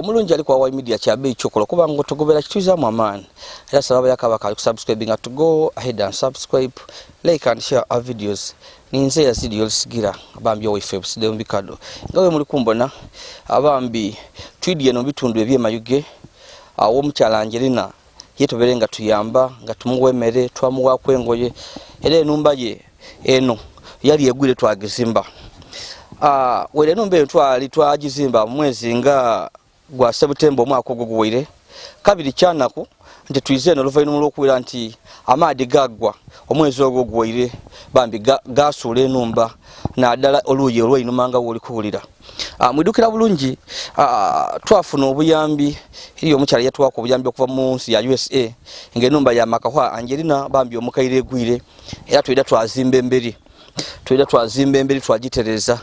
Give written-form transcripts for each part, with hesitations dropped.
Omulungi ali kwa Media kya beeyi kyokola kuba nga otugobera kituzaamu amaanyi, era saba abayaka abakaali kusubscribinga to go ahead and subscribe, like and share our videos. Ninze Yazidi Yolisigira abambi owaife buside mu bikado nga we muli kumbona abambi twidi eno bitundu ebyemayuge awo omukyala Angelina ye tubere nga tuyamba nga tumuwa emmere, twamuwaako engoye, era enumba ye eno yali egwire twagizimba. Wera enumba eno twali twagizimba mu mwezi nga gwa Sebutemba omwaka ogwo guwaire. Kabiri kyanaku nti twize eno oluvannyuma olw'okuwulira nti amaadi gaggwa omwezi ogwo guwaire, bambi gasuula enumba naddala oluuyi olw'einuma nga wooli kuwulira. Mwidukira bulungi, twafuna obuyambi eri omukyala yatwaka obuyambi okuva mu nsi ya USA ng'enumba ya Makahwa Angelina bambi omukaire egwire, era twida twazimba emberi, twida twazimba emberi twagitereza.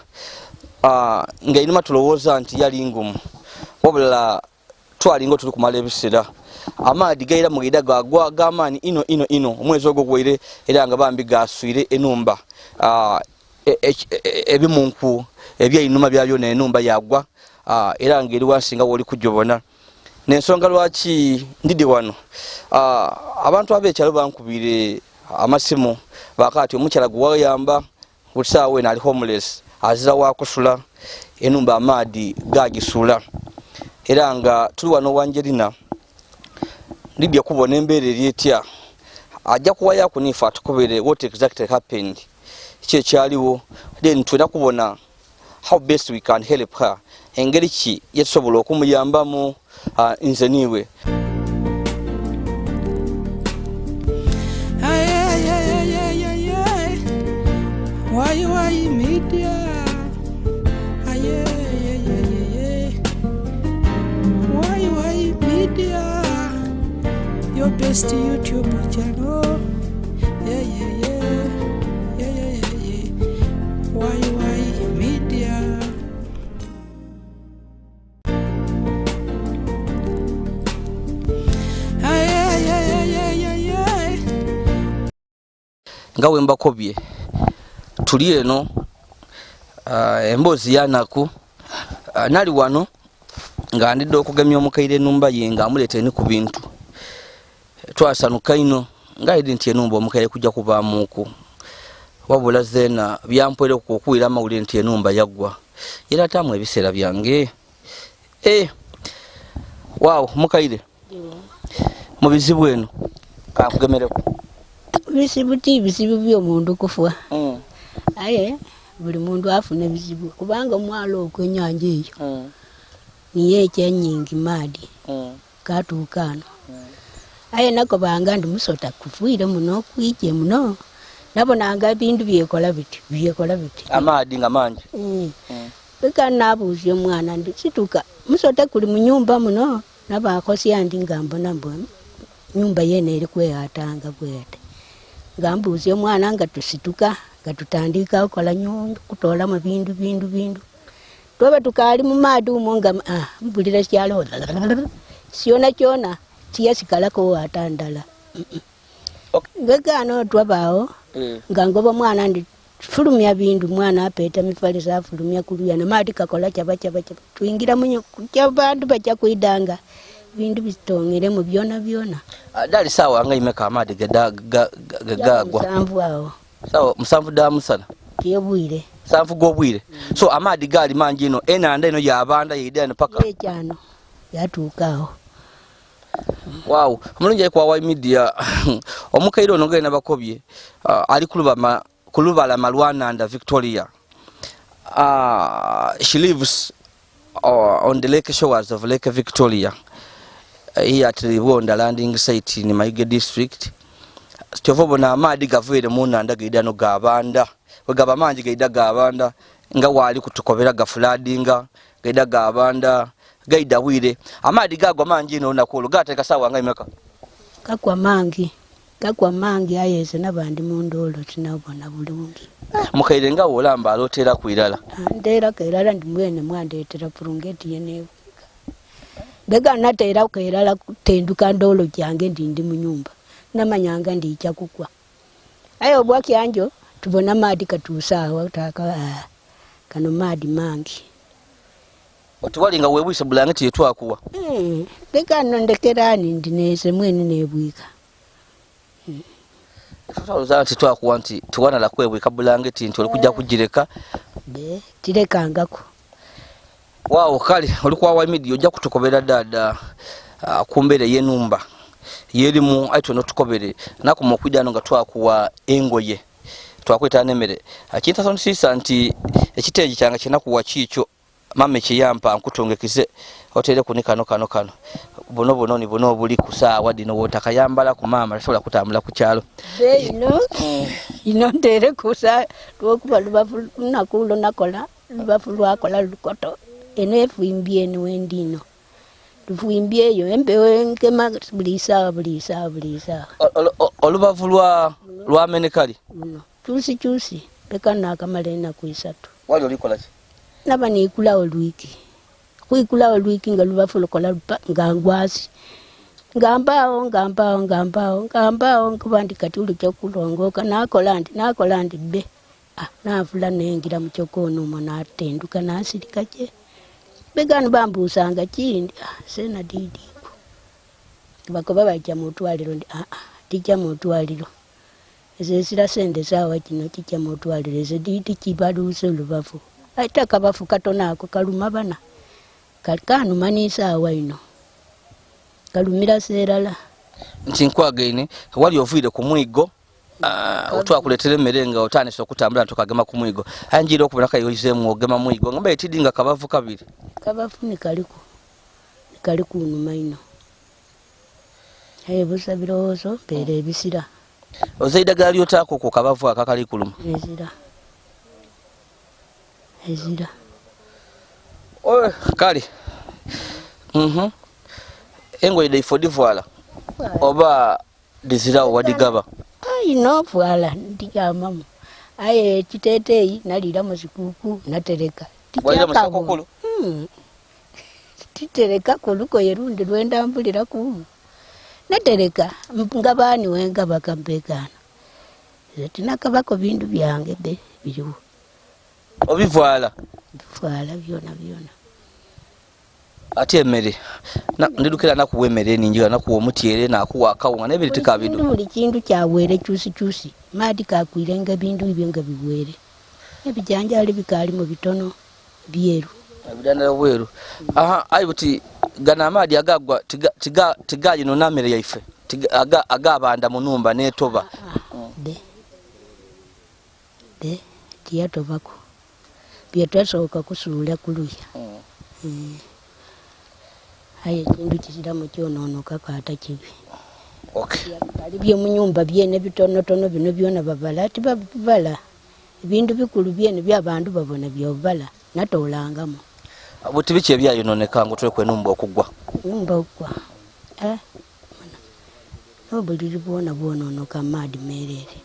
Ng'einuma tulowooza nti yali ngumu, wabula twalinga tuli kumala ebiseera amaadi gaira mugaida gagwa gamaani ino ino ino omwezi ogwo gwaire, era nga bambi gaswire enumba. Ebimunku ebyeinuma byabyona enumba yagwa, era nga eri wansi nga woli kujobona. Nensonga lwaki ndidi wano, abantu abekyalo bankubire amasimu bakati omukyala gwewayamba buli saawa eno ali homeless, azira wakusula, enumba amaadi gagisula. Era nga tuli wano Wangelina ndidya kubona embeera eri etya, ajja kuwayaku nife atukubire what exactly happened, ki ekyaliwo, then tulina kubona how best we can help her, engeri ki yetusobola okumuyambamu. Nze niiwe Why Media. Aye, aye, aye, aye. Why Media. Your best YouTube channel. Yeah. Yeah. Why Media. Aye, aye, aye, aye, aye, aye. Nga wembakobye tuli eno, emboozi yanaku. Nali wano nga ndidde okugemya omukaire enumba ye nga amuleeta eni ku bintu. Twasanuka ino nga eri nti enumba omukaire kujja kubaamuuku, wabula zeena byampwere okuwulira amawulire nti enumba yaggwa. Era ataamu ebiseera byange. Waawo mukaire mu bizibu eno kankugemereko. Bizibu ti bizibu by'omuntu kufa, aye buli muntu afuna ebizibu kubanga omwalo ogwo ennyanja eyo niyo ekyenyingi maadi gatuuka ano. Aye nakobanga ndi musota kufiire muno kwije muno, nabonanga ebintu byekola biti byekola biti, amaadi nga mangi. Eka nabuuzya omwana ndi situka musota kuli mu nyumba muno, nabakosya ndi nga mbona mbu nyumba yene eri kwehatanga bwete, nga mbuuzya omwana nga tusituka nga tutandika okola kutoolamu bintu bintu bintu, twaba tukaali mu maadi umwo nga mpulira kyalo kyona kyona kiyasikalako ata ndala. Ngegano twabaawo nga ngoba mwana ndi fulumya bintu, mwana apeta mifaliso afulumya kuluya namaadi kakola chaba chaba chaba, twingira munyo bantu bacha kwidanga bintu bitong'eremu byona byona. Dali sawa nga imeka amaadi gagwa? 7 awo. Sawa 7 da musana kyebwire. 7 g'obwire. So amaadi gaali mangi ino, enanda eno yabanda yeida eno paka ekyano yatuukaawo. Wow, omulungi ali kwa Media omukaire ono ng'alina bakobye, ali kulubalama lwananda Victoria. She lives on the lake shores of Lake Victoria here at Rwanda landing site in Mayuge district. Kyova obona amaadi gavuire mu nanda gaida no gabanda, wegaba mangi gaida gabanda nga wali kutukobera gafuladinga gaida gabanda gaida wire amaadi gagwa mangi ino olunaku olwo gateeka sawa nga imeka gagwa mangi, gagwa mangi, ayeze nabandi mundoolo tinabona bulungi. Mukaire nga wolamba alotera ku irala. Nteerako erala ndi mwene mwandeetera purungeti yeneewika mbega nateerako erala kutenduka ndoolo gyange ndi ndi mu nyumba namanyanga ndiija kugwa, aye obwakyanjo tubona maadi katuuse awo taka kano maadi mangi. Oti wali nga webwise bulangiti yetwakuwa. Leka nno ndekerani ndi neze mwene nebwika. Twalowooza nti twakuwa nti tewanala kwebwika bulangiti nti oli kujja kugireka. Be tirekangako. Waawo kale oli kwawa media ojja kutukobera dada ku mbeera ey'enumba yerimu aye twena otukobere nakuma okwidano nga twakuwa engoye twakweta n'emmere. Kintasonisiisa nti ekitengi kyange kyenakuwa kiikyo mama ekiyampa nkutungekeze otere kuni kano kano kano buno buno ni buno obuli ku saawa dino wotakayambala ku maama tasobola kutambula ku kyalo. Be ino ino ntere kusa lwokuba lubavu lunaku lunakola lubavu lwakola lukoto eno efuimbye eno wendi ino lufuimbye eyo empewo enkema buli saawa buli saawa buli saawa. Olubavu lwamenekali luno kyusi kyusi leka nakamala enaku 3. Wali olikola ki? Naba niikulawo lwiki khwikulawo lwiki nga lubafu lukola nga ngwasi nga mbaawo nga mbaawo nga mbaawo nga mbaawo nkuba ndi kati oluja kulongoka nakola ndi be nafula nengira muchokono omwo natenduka nasirika je begano bambusanga kindi sena didiku bakoba bajja mutwaliro ndi tijja mutwaliro ezesira sente sawa kino kijja mutwaliro eze didi kibaluuse olubafu ate kabafu katono ako kaluma bana kanuma n'esaawa ino kalumira seerala. Nti nkwagaine wali oviire ku mwigo otwakuleetera emmere nga otandise okutambula nti okagema ku mwigo aye njiira okubona kayoyizeemu ogema mwigo nga mbaye tidi nga kabavu kabiri. Kabafu nikali kunuma ino aye busa birowoozo mbeera ebisira. Oza eddagala lyotaako ku kabavu ako akali kuluma? Ezira ezira. Kale engoye dhaifo divaala oba dizirawo wadigaba? Ayi nofwala ndikyamamu aye ekiteeteeyi naliira mu sikuku natereka. Walira mu Ssekukulu? Titereka ku lugoye lundi lwendambuliraku natereka nga baani wengaba kampegaano nze tinakabako bintu byange be biriwo. Obivaala? Bivaala byona byona. Ate emmere ndidukira nakuwa emmere eningi nakuwa omutyere nakuwa akawunga n'ebiri tikabidu. Buli kintu kyawere kyusi kyusi maadi kakwirenga bintu ebyo nga biwere ebijanjaali bikaalimu bitono byeru. Ebidandala bweru. Aha ayi buti gano amaadi agagwa tigayinona mmere yaife agabanda mu numba n'etoba. De de tiyatobako byetwasooka kusuula kuluya. Aye ekintu kisiramu kyononoka kaata kibi. Ali byomunyumba byene bitonotono bino byona babala tibabala ebintu bikulu byene byabantu babona byobala natolangamu. Buti biki ebyayononeka nga otwekwa enumba okugwa? Enumba okugwa n'obuliri bwona bwononoka maadi meerere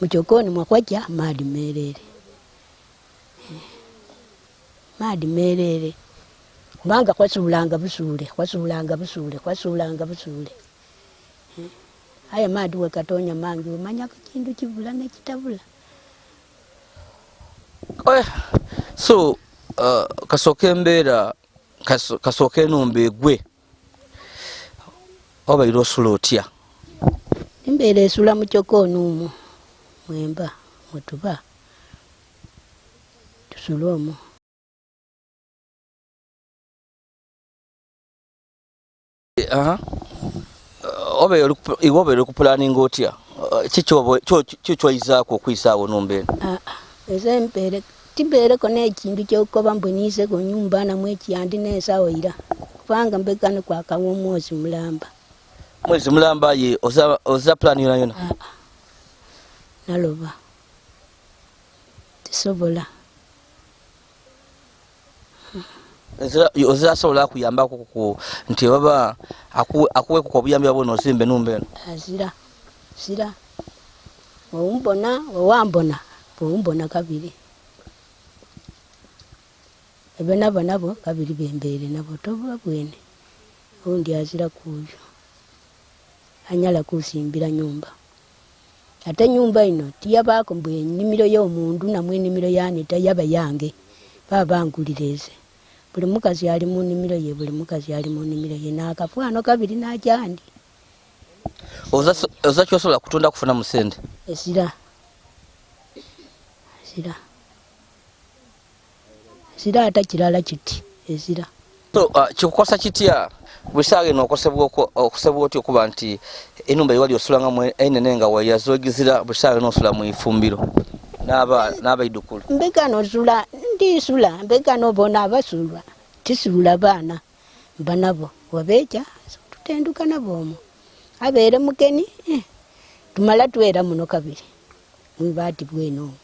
mukyokoni mwakwajja maadi meerere maadi meerere kubanga kwasuulanga busuule kwasuulanga busuule kwasuulanga busuule. Aye maadi wekatonya mangi omanya kintu kibula nekitabula. So kasooka embeera kasooka enumba egwe obaire osula otya? Embeera esula mu kyokooni omwo mwemba mwetuba tusula omwo. Iwe obaire okupulaninga otya? Kiki kyoyizaako okwisaawo numba eno? Eze mbeere timbeereko n'ekintu kyokukoba mbu niiseko nyumba namwe ekyandi n'ensawo ira kubanga mbegano kwakawa omwozi mulamba. Mwezi mulamba ye oza pulani yona yona? Naloba tisobola. Ozasobola akuyambako ku nti baba akuweku obuyambi bwona ozimba enumba eno? Azira zira owumbona owambona bwowumbona kabiri ebyo nabo nabo kabiri bembeere nabo toba bwene oundi azira kuuyo anyala kusimbira nyumba ate nyumba ino tiyabaako mbu ennimiro y'omundu namwe ennimiro yanita yaba yange baba bangulira eze Buli mukazi ali mu nnimiro ye, buli mukazi ali mu nnimiro ye, naakafwano kabiri n'akyandi. Oza kyosobola kutunda kufuna mu sente? Ezira. Ezira. Ezira ata kirala kiti ezira. So, kikukosa kitya buli saawa eno okosebwa okosebwa otya okuba nti enumba yewali osulangamu enene nga weyazogizira buli saawa eno osula mu ifumbiro n'abaidukulu? Mbega nosula ndisula mbega nobona abasulwa tisulula baana mba nabo wabeja tutenduka nabo omwo abeere mukeni tumala twera muno kabiri mwibaati bwene omwo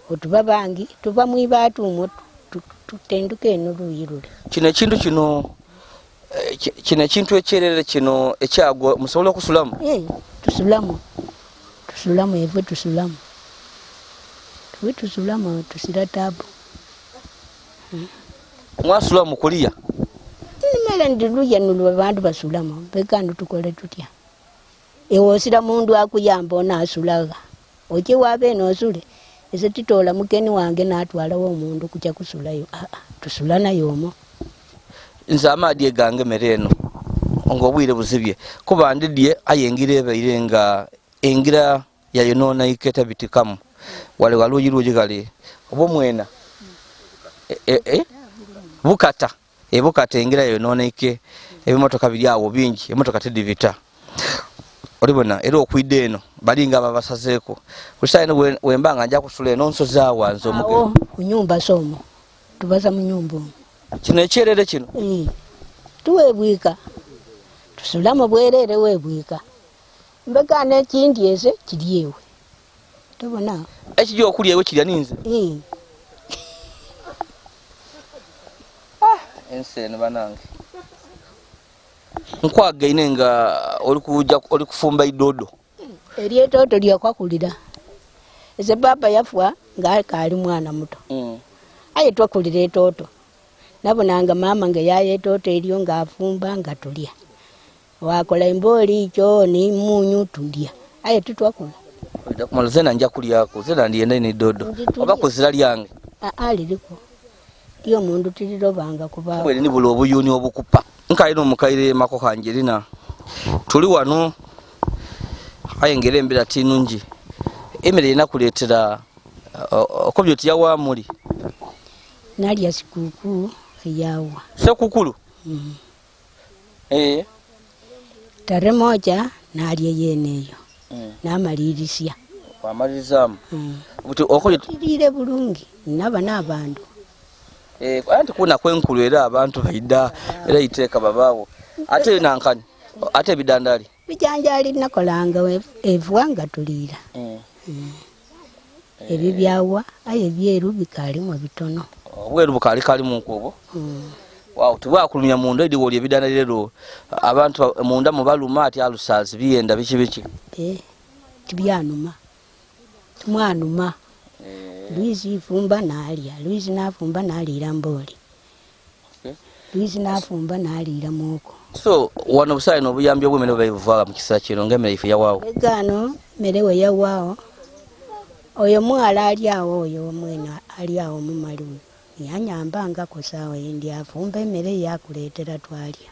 otuba bangi tuba mwibaati omwo tutenduka eno luyi lule. Kino ekintu kino kino ekintu ekyerere kino ekyagwa musobola okusulamu? Tusulamu tusulamu efwe tusulamu twe tusulamu tusira tabu. Mwasula mu kuliya? Nimala ndiluya nulwa bandu basulamu mbekano tukole tutya ewosira mundu akuyamba onasulaga oche wabe nosule ese titola mukeni wange natwalawo omundu kucha kusulayo tusula naye omwo. Nze amaadi egange mere eno ng'obwire buzibye kuba ndidye aye engira ebaire nga engira yayonona iketa bitikamu wale waluji luji gali obo mwena bukata ebukata engira yonona ike ebimotoka biri awo bingi emotoka tedivita olibona era okwidde eno balinga babasazeeko busayi no wembanga nja kusula eno nsoza wanzo omuge ku nyumba somo tubaza mu nyumba omwo. Kino ekyerere kino tuwebwika tusula mu bwerere webwika mbega n'ekindi eze kiri ewe tobona ekijja okulya ewe kirya ninze ensi eno banange nkwagaine nga oli kufumba idodo eryetoto lyakwakulira eze baba yafwa nga kaali mwana muto aye twakulira etoto nabonanga mama nga yaya etoto eryo ng'afumba nga tulya wakola embooli kyo ni munyu tulya aye tutwakula kumala zena nja kulyako zena ndiyenda ine dodo oba kuzira lyange liriko lyo mundu tirirobanga kuba bwere nibula obuyuni obukupa nkalina omukaire mako kanjerina tuli wano aye ngere embera tinungi emere enakuleetera okobyo tiyawamuli nalya sikuku yawa sekukulu Tarehe moja nalya yeneyo namalirisya wamalirizaamu okoye tirire bulungi naba n'abantu anti kuna kwenkulu era abantu baida era iteeka babaawo ate nankani ate ebidandali bijanjali nakolanga evwa nga tuliira ebyo byawa aye byeru bikalimu bitono obweru bukali kalimu nkubo Wow, tubwakulumya munda edi woli ebidandali leero abantu munda mubaluma ati alusaazi biyenda biki biki tibyanuma tumwanuma Luizi ifumba nalya Luizi nafumba naliira mbooli Luizi nafumba naliira mwoko. So wano busayi n'obuyambi obw'emmere bwe mu kiseera kino ng'emmere ife yawaawo egano mmere we yawaawo oyo muwala ali awo oyo omwene ali awo mumali oyo yanyambangako saawa yindi afumba emmere yakuleetera twalya.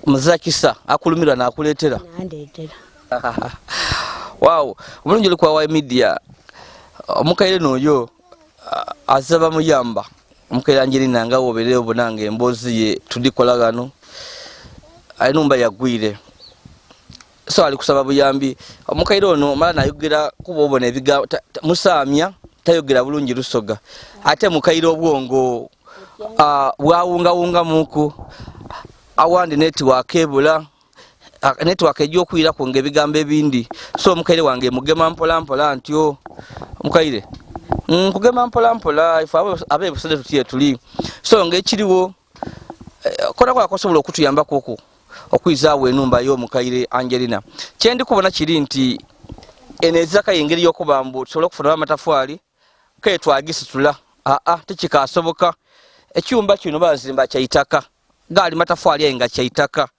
Muzakisa akulumirwa n'akuleetera nandeetera. Wow, omulungi oli kwa media omukaire n'oyo azaba muyamba omukaire Angelina nga woberere obonanga emboozi ye tudikola gano alina yagwire so ali kusaba buyambi omukaire ono mala nayogera kuba obona ebigambo musaamya tayogera bulungi lusoga ate mukaire obwongo bwawungawunga muku awandi netiwaaka ebula network ejja okwirako ng'ebigambo ebindi so omukaire wange mugema mpola mpola ntyo omukaire nkugema mpola mpola ife ab'ebusede tutye tuli so ng'ekiriwo konakola kosobola okutuyambako okwo okwizaawo enumba y'omukaire Angelina kyendi kubona kiri nti eno ezirako engeri y'okuba mbu tusobole okufunamu amatafwali kale twagisitula tekikasoboka ekyumba kino bazimba kya itaka gaali matafwali aye nga kya itaka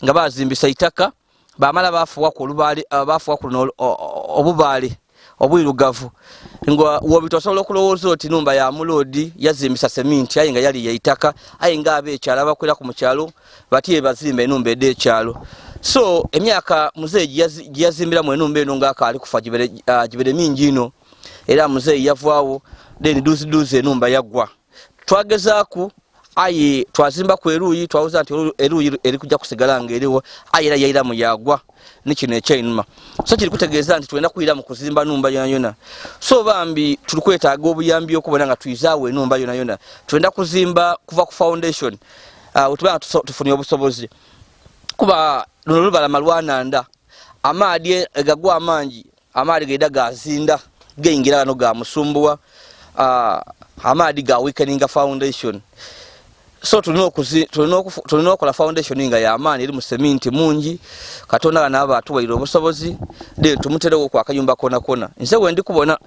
nga bazimbisa itaka bamala bafuwaku olubaale bafuwaku luno obubaale Obwirugavu nga wobita osobola okulowooza oti numba ya muloodi yazimbisa seminti, aye nga yali yaitaka, aye nga abekyalo abakwera ku mukyalo bati bazimba enumba ed'ekyalo. So emyaka muzeeyi gyeyazimbiramu enumba eno ngaakaali kufa gibere mingi ino, era muzeeyi yavaawo then duziduzi enumba yaggwa. Twagezaaku aye twazimbaku eruuyi, twawuza nti eruuyi erikujja kusigala nga eriwo, aye era yairamu yagwa nikino ekyainuma. So kiri kutegeeza nti twenda kwira mu kuzimba numba yona yona. So bambi tuli kwetaaga obuyambi okubona nga twizaawo enumba yona yona. Twenda kuzimba kuva ku foundation, wetuba nga tufunye obusobozi, kuba luno lubalama lwananda, amaadi gagwa amangi, amaadi gaida gazinda gayingira gano gamusumbuwa, amaadi ga weakeninga foundation. So tulina okukola foundation nga yamaani eri mu seminti mungi. Katonda naaba atuwaire obusobozi then tumuterewo ku akayumba kona kona. Nze wendi kubona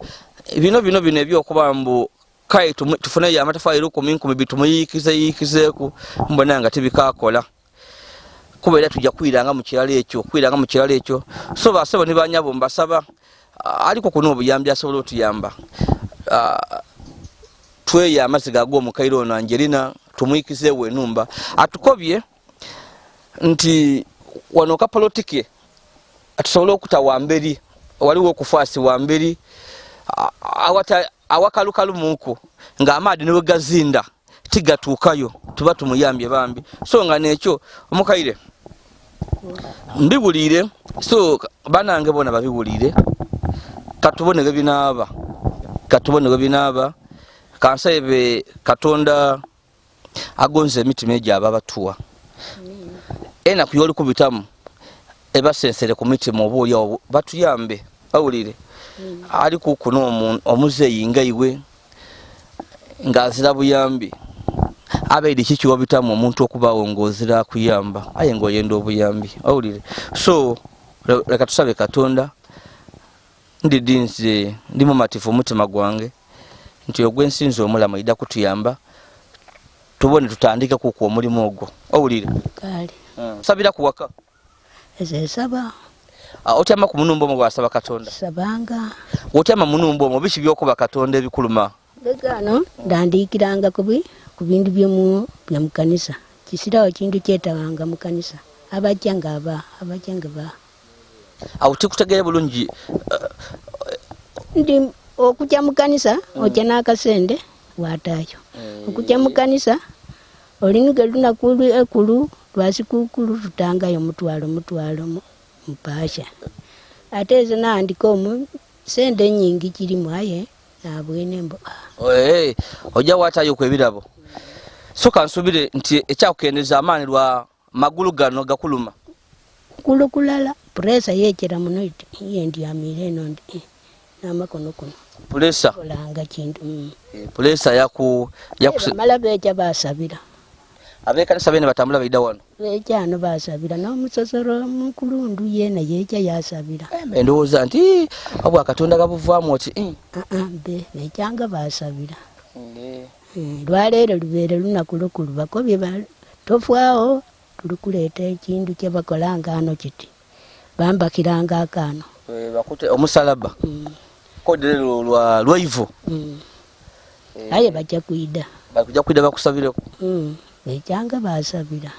bino bino bino ebyokuba mbu kai tufuneyo amatafaali 10 10 tumuyiikize yiikizeeku, mbona nga tibikakola, kuba era tujja kwiranga mu kiralo ekyo, kwiranga mu kiralo ekyo. So basebo ne banyabo mbasaba aliko kuno obuyambi asobola otuyamba, tweya amazzi ag'omukaire ono Angelina tumuyikizeewo enumba. Atukobye nti wano kapolotike atusobole okuta wamberi, waliwo okufaasi wamberi awakalukalu muku ng'amaadi ne gazinda tigatuukayo, tuba tumuyambye bambi. So nga nekyo omukaire mbiwulire, so banange bona babiwulire, katubone bwe binaaba, katubone bwe binaaba. Kansebe Katonda agonze emitima egyo ababatuwa enaku yoli kubitamu ebasensere ku mitima, oba oliawo batuyambe bawulire. Ali kukuno omuzeeyi nga iwe ng'azira buyambi, abaire kiki wabitamu omuntu okubaawo ng'ozira kuyamba, aye ng'oyenda obuyambi, owulire. So leka tusabe Katonda. Ndidi nze ndi mumativu omutima gwange nti ogwensinza omulamu aida kutuyamba tubone tutandike kuku omulimu ogwo, owulire. Kale. Sabira kuwaka. Eze saba. Otyama ku munumba omwo bwasaba Katonda? Sabanga. Otyama munumba omwo biki byokuba Katonda ebikuluma? Gano ndandiikiranga ku bintu bya mu kanisa, kisirawo kintu kyetawanga mu kanisa, abajja nga aba abajja nga ba Awo tikutegeere bulungi. Ndi okujja mu kanisa ojja n'akasente waataayo. Okujja mu kanisa olinuge lunaku ekulu lwa sikukulu, tutangayo mutwalo mutwalo mupasha, ate ezo nandika omu sente nyingi kirimu, aye nabwene mbu Ojja waataayo ku ebirabo. So kansubire nti ekyakukendeza amaani lwa magulu gano gakuluma. Kulu kulala puresa yechera muno iti yendyamire eno ndi n'amakono kuno. Pulesa. Kolanga kintu. Pulesa yaku bamala beja basabira. Abekanisa bene batambula baida wano. Beja ano basabira n'omusosoro mukulundu yena yeja yasabira. Ndowooza nti obwa Katonda gabuvaamu oti. Be bejanga basabira. Lwaleero lubeere lunaku lukulu, bakobye tofaawo, tulikuleeta ekintu kye bakolanga ano kiti bambakiranga akaano. Bakute omusalaba kodere lwa lwaivu. Aye bajja kwida. Bakujja kwida bakusabireko. Bejanga basabira.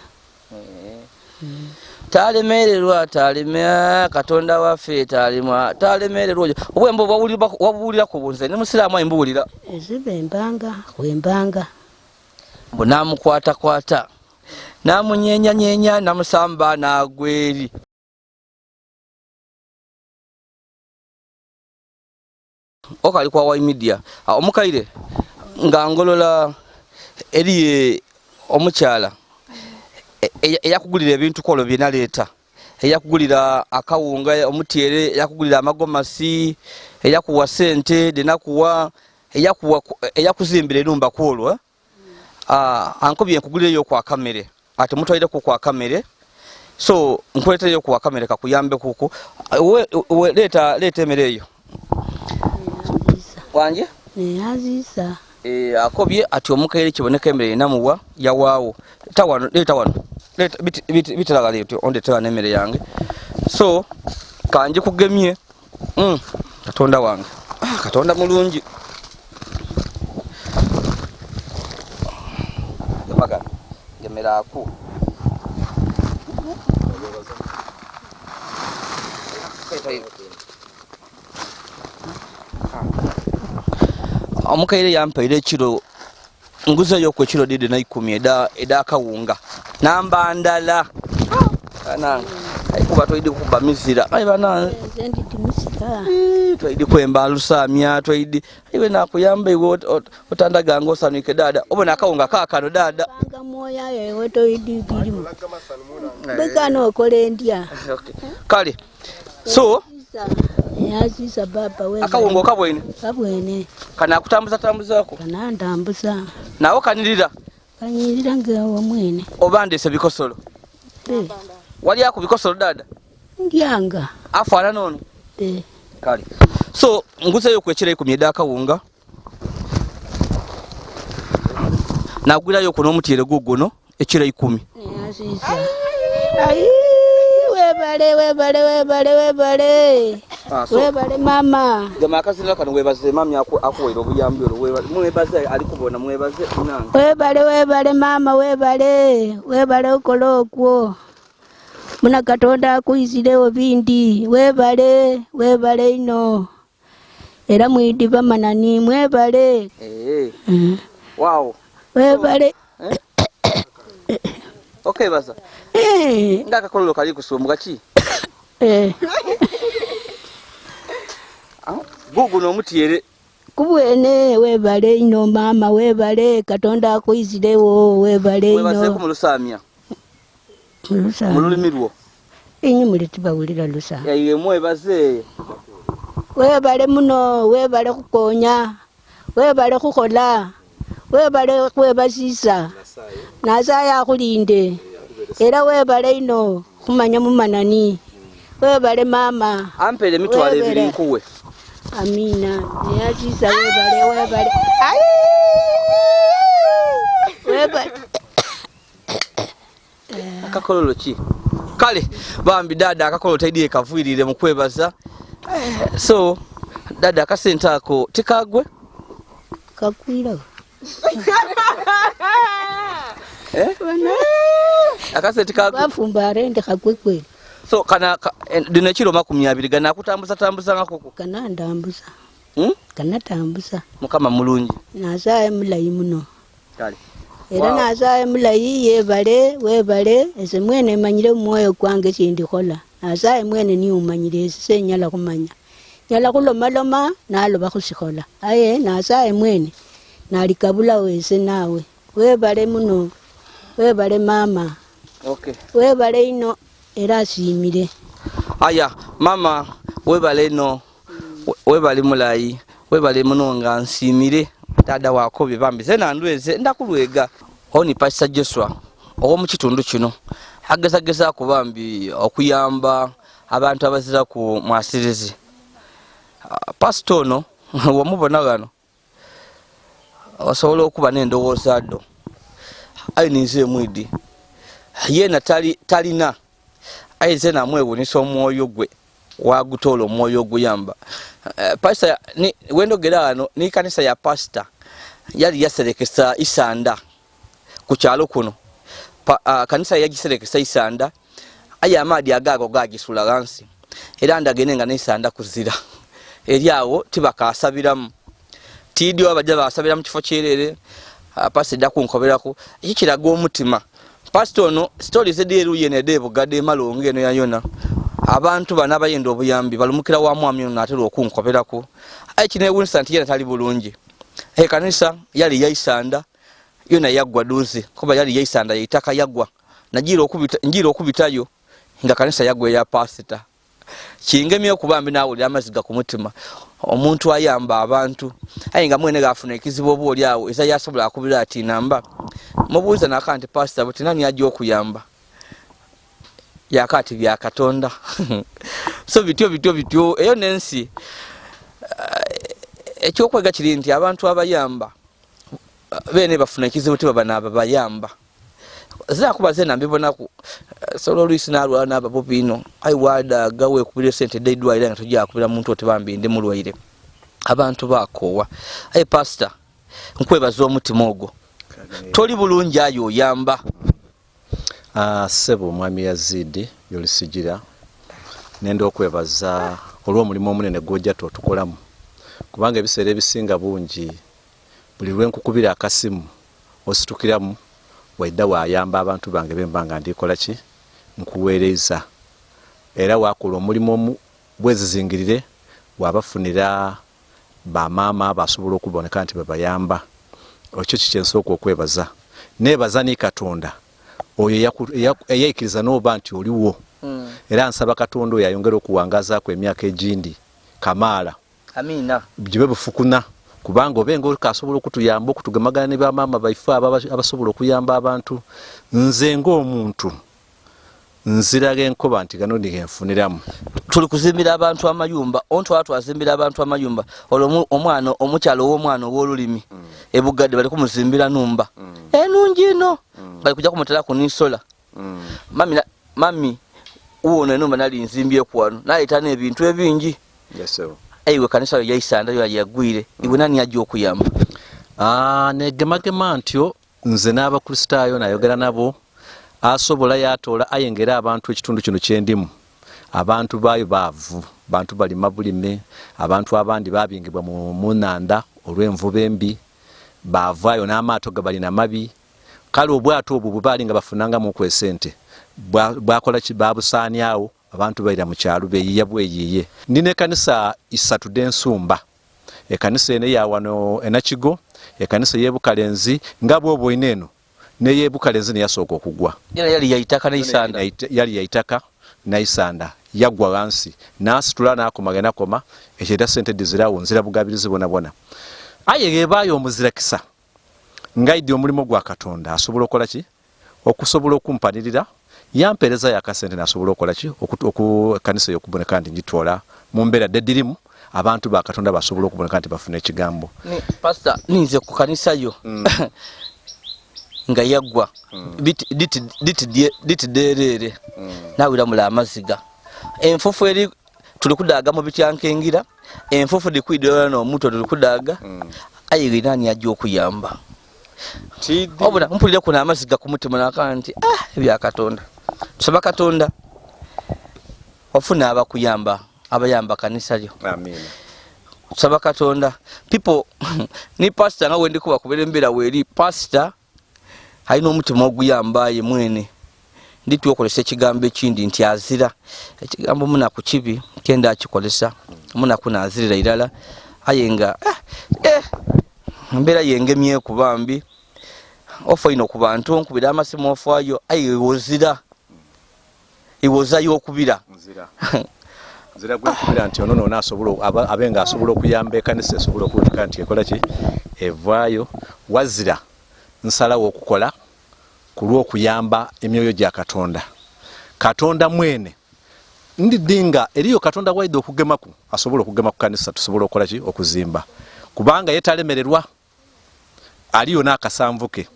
Talemererwa, talemea Katonda waffe, talemwa, talemererwa. Oyo obwembo wabuwulira ku bunze ne musiraamu ayi mbuwulira. Eziba embanga kwembanga. Mbu namukwatakwata namunyenyanyenya namusamba nagweri. Okali kwa Y Media. Omukaire nga ngolola eriye omukyala eyakugulira ebintu kolo byenaleeta, eyakugulira akawunga, omutyere, eyakugulira amagomasi, eyakuwa sente denakuwa, eyakuzimbira enumba kwolwo, eh? Ankobye nkugulireyo kwa kamere, ate mutwalireko kwa kamere, so nkuleetereyo kwa kamere kakuyambe kuku. Leeta leeta emere eyo wanje. Neyanziza. Akobye ati omukaire kiboneka emere enamuwa yawaawo. Tawano, leeta wano, leeta biteraga leeta ondetera n'emmere yange, so kanje kugemye. Katonda wange, ah, Katonda mulungi. Gemagana gemeraku. Omukaire yampaire ekiro nguzeyo ku ekiro didi na ikumi eda edakawunga namba ndala banange kuba twaidi kuba mizira ayi banange twaidi kwemba lusamya twaidi iwe nakuyamba iwe otandaganga osanwike dada obona akawunga kakano dada panga mwoya ewe toidi birimu bwekano okola endya. Kale so Yazisa baba we akawunga okabwene kabwene kana akutambuza tambuzaako kanandambuza nawo kanirira kanyirira ngawo mwene oba ndese bikosolo wali ako bikosolo dada ndyanga afaanana ono. Kale so nguzeyo ku ekiro ikumi edakawunga nagwirayo kuno omutyere guguno ekiro ikumi. Yazisa ai webale webale webale webale. Webale mama. Gama akazina kano webaze mami akuwaire obuyambi olwo webale mwebaze ali kubona mwebaze nange. Webale webale mama webale webale okola okwo muna Katonda akuizirewo bindi webale webale ino era mwidi bamanani mwebale. Wow. Webale. Okay baza. Nga akakololo kali kusumbuka ki? Gugu n'omutyere. Kubwene webale ino mama webale Katonda akuizirewo webale ino. Webazeeko mu lusamya. Mu lulimi lwo. Inyi muli tibawulira lusamya. Iwe mwebaze. Webale muno webale kukonya webale kukhola webale khwebasisa Nasaye akhulinde era webale ino khumanya mumanani webale mama. Ampere emitwalo ebiri nkuwe. Amina. Yazisa webale webale. Ai! Webale. Akakololo ki? Kale bambi dada akakololo taidiye kavuirire mu kwebaza. So dada akasente ako tikagwe? Kakwira. Akasente kagwe. Bafumba arende kagwe kweli. So kana dino ekiro 20 gana akutambuza tambuza ngakoko. Kana ndambuza. Kana tambuza. Mukama mulungi. Nasaye mulayi muno. Kale. Era Nasaye mulayi yebale webale ese mwene manyire mwoyo kwange sindikhola. Nasaye mwene ni umanyire ese nyala kumanya. Nyala kulomaloma naloba khusikhola. Aye Nasaye mwene nalikabula wese nawe. Webale muno. Webale mama. Okay. Webale ino era asimire. Aya mama webale ino webale mulayi webale muno nga nsimire dada wako bambi zena ndweze ndakulwega. Oni Pastor Joshua owo kitundu kino agezageza ku bambi okuyamba abantu abazira ku mwasirizi. Pastor ono wamubona gano osobola okuba n'endowooza ddo ayi ninze mwidi yena talina ayi nze namwewunyisa omwoyo gwe wagutola omwoyo oguyamba. Pastor wendogera wano ni kanisa ya pastor yali yaserekesa isanda ku kyalo kuno. Kanisa yagiserekesa isanda ayi amaadi agago gagisula wansi era ndagene nga n'isanda kuzira eri awo tibakasabiramu tiidi abajja basabira mu kifo kyerere. Pastor dakunkoberako ekikiraga omutima. Pastor ono stories edieru yene debugade malonge eno yayona abantu bana abayenda obuyambi balumukira wa mwami ono atera okunkoberako ayi kinewunyisa nti yena tali bulungi. Kanisa yali yaisanda yona yaggwa duzi kuba yali yaisanda yeitaka yaggwa njira okubitayo nga kanisa yaggwa eya pastor. Kingemye okubambi naawulira amaziga ku mutima omuntu ayamba abantu aye nga mwene gafuna ekizibu oba oli awo eza yasobola akubira ati namba mubuuza naka nti pastor buti nani ajja okuyamba yakati bya Katonda. So bityo bityo bityo eyo nensi ekyokwega kiri nti abantu abayamba bene bafuna ekizibu tibaba n'ababayamba. Zakuba zena mbibonaku Sobola oluisi nalwala naba bubi ino, aye wadaaga wekubira esente edh'eidwaliro nga toja kubira muntu oti bambi ndi mulwaire. Abantu bakoowa. Aye pasita nkwebaza omutima ogwo. Toli bulungi aye oyamba. Ssebo Mwami Yazidi Yolisigira, nenda okwebaza olw'omulimu omunene gw'ojja otukolamu, kubanga ebiseera ebisinga bungi buli lwenkukubira akasimu ositukiramu waidha wayamba abantu bange bemba nga ndikola ki nkuweereza, era wakola omulimu bwezizingirire wabafunira bamaama basobola okuboneka nti babayamba. Ekyo kikyensoka okwebaza. Nebaza ni Katonda oyo eyaikiriza n'oba nti oliwo. Era nsaba Katonda oyo ayongere okuwangazaaku emyaka egindi kamaala. Amina. Gibe bufukuna, kubanga obenga okasobola okutuyamba okutugemagana ne bamaama baife abo abasobola okuyamba abantu. Nze ng'omuntu nziraga enkoba nti gano ngenfuniramu. Tuli kuzimbira abantu amayumba, ontwala twazimbira abantu amayumba, olwo omwana omukyalo ow'omwana ow'olulimi ebugadde bali kumuzimbira numba enungi ino, bali kujja kumutera ku nisola. Mami uwono enumba nali nzimbyeku wano naleeta n'ebintu ebingi. Aiwe kanisa yo yaisanda yo yagwire, iwe nani ajja okuyamba? Negemagema ntyo nze n'Abakristaayo nayogera nabo, asobola yatoola aye ngera abantu ekitundu kino kyendimu abantu baayo baavu, bantu balima bulime, abantu abandi babingibwa mu nhandha olw'envuba embi, baavaayo n'amaato gabalina mabi. Kale obwato obwo bwe baali nga bafunangamuku esente bwakola ki, babusaaniawo, abantu baira mu kyalo beeyiiya bweyiiye. Ndi n'ekanisa isatu dh'ensumba, ekanisa eno eya wano e Nakigo, ekanisa ey'e Bukalenzi nga bw'oboine eno n'ey'e Bukalenzi neyasooka okugwa. Yali ya itaka n'eisanda. Yali ya itaka n'eisanda, yagwa ghansi n'asitula n'akoma ghe nakoma, ekyo era sente dhizirawo nzira bugabirizi bwonabwona. Aye ghebaayo omuzirakisa ng'aidhi omulimo gwa Katonda asobola okukola ki? Okusobola okumpanirira yampeerezayo akasente nasobola okukola ki? Ekanisa eyo okuboneka nti ngitoola mu mbeera dhedhirimu, abantu ba Katonda basobola okuboneka nti bafuna ekigambo. Pastor, ninze ku kanisa yo nga yagwa dhiti dhereere, nawira mule amaziga. Enfufu eri tuli kudaaga mu bityankengira, enfufu dhikwidhira n'omuto tuli kudaaga, aye nani ajja okuyamba? Obula mpulire kuno amaziga ku mutima naka nti ebya Katonda. Tusaba Katonda ofune abakuyamba, abayamba kanisa lyo. Amina. Tusaba Katonda people ni pastor nga wendi kuba kubera embeera weeri, pastor alina omutima oguyamba ye mwene. Ndi twokolesa ekigambo ekindi nti azira ekigambo munaku kibi kenda akikolesa munaku nazirira irala, aye nga embeera yengemyeku bambi ofa ino ku bantu nkubira amasimu ofaayo, aye iwozira iwozayo okubira nzira gwenkubira nti ono nona asobola abe nga asobola okuyamba ekanisa esobola okuboneka nti ekola ki evaayo. Wazira nsalawo okukola ku lw'okuyamba emyoyo gya Katonda. Katonda mwene ndidhi nga eriyo Katonda bw'aidha okugemaku asobola okugema ku kanisa tusobola okukola ki okuzimba, kubanga ye talemererwa, aliyo n'akasanvu ke.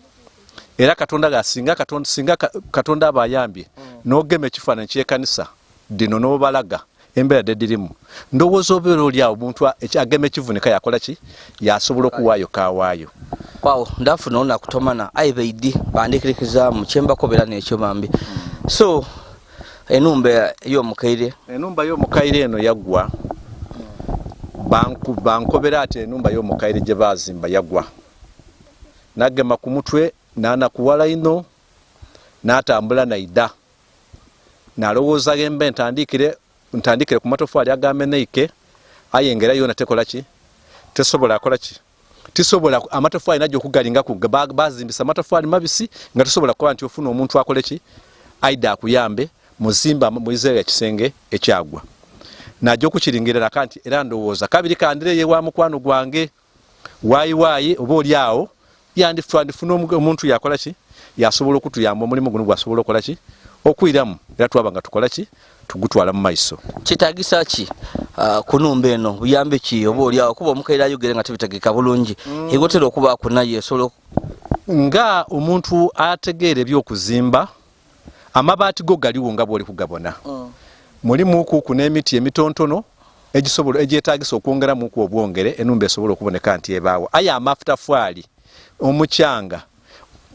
Era Katonda gasinga Katonda, singa Katonda aba ayambye n'ogema ekifaananyi ky'ekanisa dhino n'obalaga embeera dhedhirimu, ndowooza obeera oli awo omuntu agema ekivunika yakola ki yasobola okuwaayo kawaayo. Kwawo ndafuna olunaku tomana aye baidi bandikirikizaamu kyembakobera n'ekyo bambi. So enumba ey'omukaire, enumba y'omukaire eno yagwa, bankobera ati enumba y'omukaire gye baazimba yagwa. Nagema ku mutwe nanakuwala inho natambula naidha. Nalowooza ghembe ntandikire ku matofaali agamenheike, aye ng'era yoona tekola ki? Tesobola kola ki? Tisobola amatofaali naja okugalingaku, bazimbisa amatofaali mabisi nga tosobola kukoba nti ofuna omuntu akole ki? Aidha akuyambe muzimba muizeeyo ekisenge ekyagwa. Naja okukiringirira naka nti era ndowooza kabiri kandireyo ewa mukwano gwange waayi waayi oba oli awo twandifuna omuntu yakola ki? Yasobola okutuyamba omulimu guno gwasobola okukola ki? Okwiramu era twaba nga tukola ki? Tugutwala mu maiso. Kyetagisa ki ku numba eno? Buyambe ki oba oli awo kuba omukaire ayogere nga tebitegeka bulungi, egotera okubaaku naye osobola nga omuntu ategeera eby'okuzimba Amabaati go galiwo nga bwoli kugabona. Mulimukuku n'emiti emitontono egisobola egyetagisa okwongeramuku obwongere enumba esobola okuboneka nti ebaawo. Aye amatafaali, omukyanga,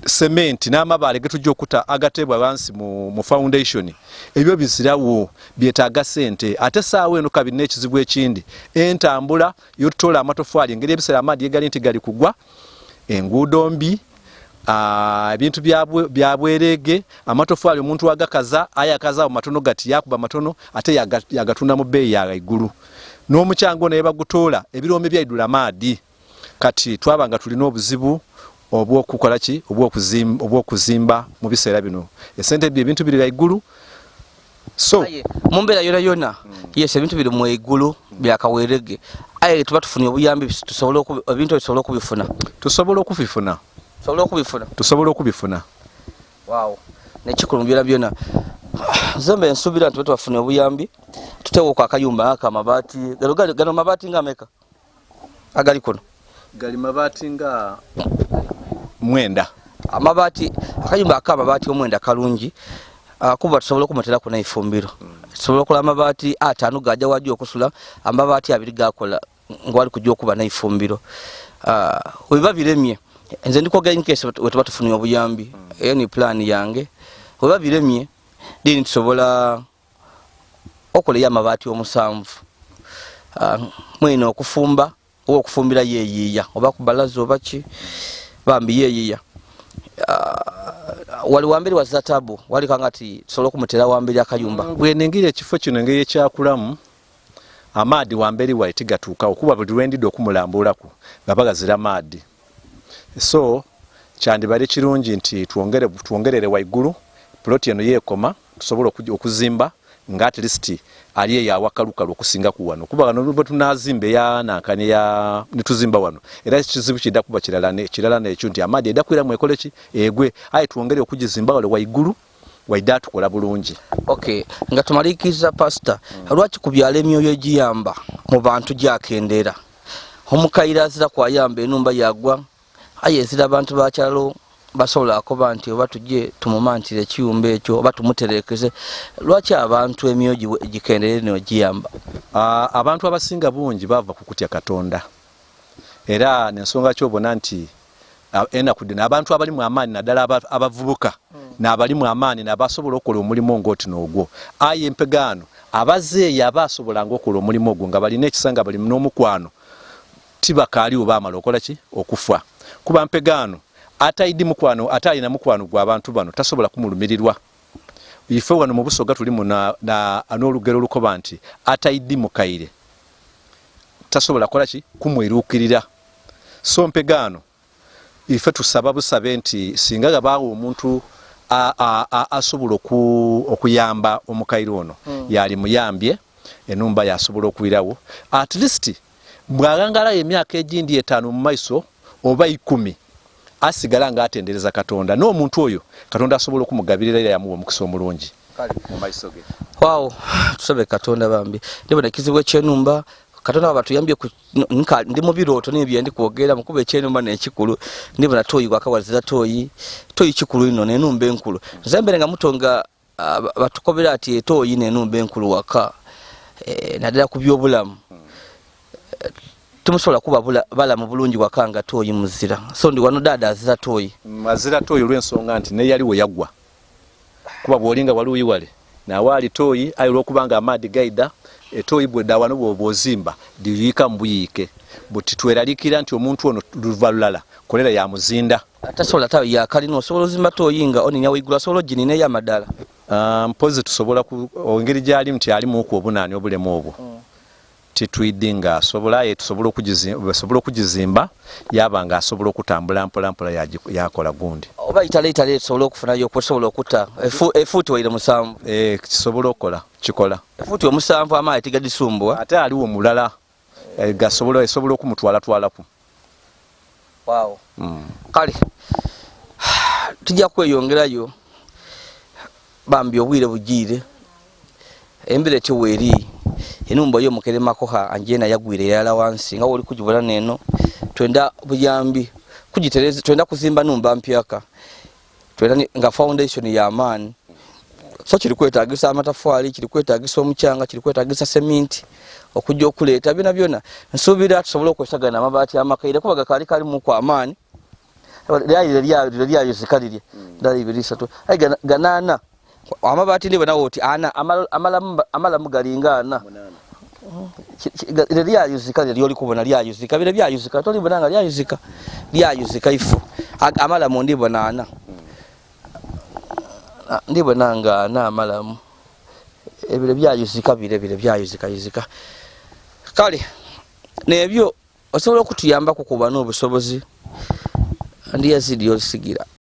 sementi n'amabaale getujja okuta agateebwa wansi mu foundation, ebyo bizirawo, byetaaga sente. Ate saawa eno kabiri n'ekizibu ekindi, entambula yotutola amatofaali, engeri ebiseera amaadi egali nti gali kugwa, enguudo mbi, ebintu bya bwerege, amatofaali omuntu agakaza aye akazaawo matono gati yakuba matono ate yagatunda mu bbeeyi ya waigulu. N'omukyanga ono yebagutoola ebirombe byaidula maadi. Kati twaba nga tulina obuzibu obw'okukola ki, obw'okuzimba mu biseera bino. Esente ebintu biri waigulu. So mu mbeera yona yona, yes, ebintu biri mu igulu byakawerege, aye tuba tufunye obuyambi tusobola ebintu tusobola okubifuna. Tusobola okubifuna. Tusobola okubifuna. Tusobola okubifuna. Wow. Nekikulu mu byona byona. Nze nsuubira nti tubafune obuyambi tuteewo akayumba aka amabaati gano mabaati nga ameka agali kuno? Gali mabaati nga 9. Amabaati akayumba aka amabaati 9 kalungi, kuba tusobola okumuteraku n'eifumbiro. Tusobola okola amabaati 5 gajja wajja okusula, amabaati 2 gakola ngwali kujja okuba n'eifumbiro. Webiba biremye, nze ndikwogera in case wetuba tufunye obuyambi, eyo ni plan yange. Webiba biremye, dini tusobola okola amabaati 7. Mwine okufumba oba okufumbira yeeyiiya oba ku balaza oba ki, bambi yeeyiiya. Wali wamberi wa zatabu wali kanga ati tusobola okumutera wamberi akayumba. Bwenengira ekifo kino engeri ekyakulamu amaadi wamberi wae tigatuukawo, kuba buli lwendidde okumulambulaku nga bagazira maadi. So kyandibadde kirungi nti twongerere waigulu ploti eno yeekoma, tusobola okuzimba nga at least ali eyo awakalukalu okusinga ku wano, kuba wano bwe tunazimba eya nankani ya nituzimba wano era ekizibu kidda kuba kirala nekyo nti amaadi edda kwiramu ekole ki egwe, aye twongere okugizimba wale waigulu waidde atukola bulungi. Okay, nga tumaliikiriza pastor, lwaki ku byalo emyoyo egiyamba mu bantu gyakendeera? Omukaire azira kwayamba enumba yagwa, aye ezira abantu bakyalo basobola akoba nti oba tujje tumumantire ekiyumba ekyo oba tumuterekeze. Lwaki abantu emyoyo gikendeere eno giyamba? Abantu abasinga bungi bava ku kutya Katonda, era n'ensonga kyobona nti enaku dino abantu abalimu amaani naddala abavubuka n'abalimu amaani n'abasobola okukola omulimu ng'oti n'ogwo. Aye empegaano abazeeyi abasobolanga okukola omulimu ogwo nga balina ekisa nga bali n'omukwano tibakaaliwo, baamala okola ki okufa. Kuba mpegaano ataidi mukwano, ate alina mukwano gwa abantu bano tasobola kumulumirirwa. Ife wano mu Busoga tulimu n'olugero olukoba nti ataidi mukaire tasobola kola ki kumwiruukirira. So mpegaano ife tusaba busabe nti singa gabaawo omuntu asobola okuyamba omukaire ono, yali muyambye enumba yasobola okwirawo at least bw'aghangalayo emyaka egindi 5 mu maiso oba 10, asigala nga atendereza Katonda, n'omuntu oyo Katonda asobola okumugabirira era yamuwa omukisa omulungi mu maiso ge. Waawo, tusabe Katonda bambi. Ndibona ekizibu eky'enumba Katonda batuyambye ndi mu birooto n'ebyo ndi kwogera mukuba ekyenumba n'ekikulu. Ndibona toyi gwakawazira toyi toyi kikulu ino n'enumba enkulu. Nze mbere nga muto nga batukobera ati etoyi n'enumba enkulu waka, naddala ku byobulamu. Tumusobola kuba balamu bulungi waka nga toyi muzira. So ndi wano dada azira toyi. Azira toyi olw'ensonga nti neyali we yagwa, kuba bw'olinga wali uyiwale nawaali toyi, aye olw'okubanga amaadi gaida etoyi bwedda wano bw'ozimba diyiika mu buyiike buti tweralikira nti omuntu ono luva lulala kolera yamuzinda. Tasobola tayo yakalina osobola ozimba toyi nga oninya waigulu osobola oginina ey'amadala. Mpozi tusobola engeri gyali nti alimuku obunaani obulemu obwo titwidi nga asobola, aye tusobola okugizimba yaba nga asobola okutambula mpola mpola yakola gundi. Oba itale itale tusobola okufunayo okusobola okutta efuuti waire 7. Kisobola okukola kikola efuuti 7 amaanyi tigadisumbwa. Ate aliwo mulala gasobola esobola okumutwalatwalaku. Wow. Kale tujja kweyongerayo bambi obwire bugiire embere tiweeri enumba yo mukere makoha anjena yagwire yala wansi nga woli kugibona neno. Twenda buyambi kugitereza, twenda kuzimba numba mpyaka, twenda nga foundation ya maani. So kiri kwetagisa amatafwali, kiri kwetagisa omukyanga, kiri kwetagisa seminti okujja okuleeta byona byona. Nsuubira tusobole okwesagana amabaati amakaire kuba gakaali kalimuku amaani. Lyayuzika lirye ddala ibiri isatu aye ganaana amabaati ndibona oti ana amalamu galinga ana lyayuzika lye lyoli kubona lyayuzika bire byayuzika tolibona nga lyayuzika lyayuzika ifo amalamu ndibona ana ndibona nga ana amalamu ebire byayuzika bire bire byayuzika yuzika. Kale nebyo osobola okutuyambaku kuba n'obusobozi ndi Yazidi Olusigira.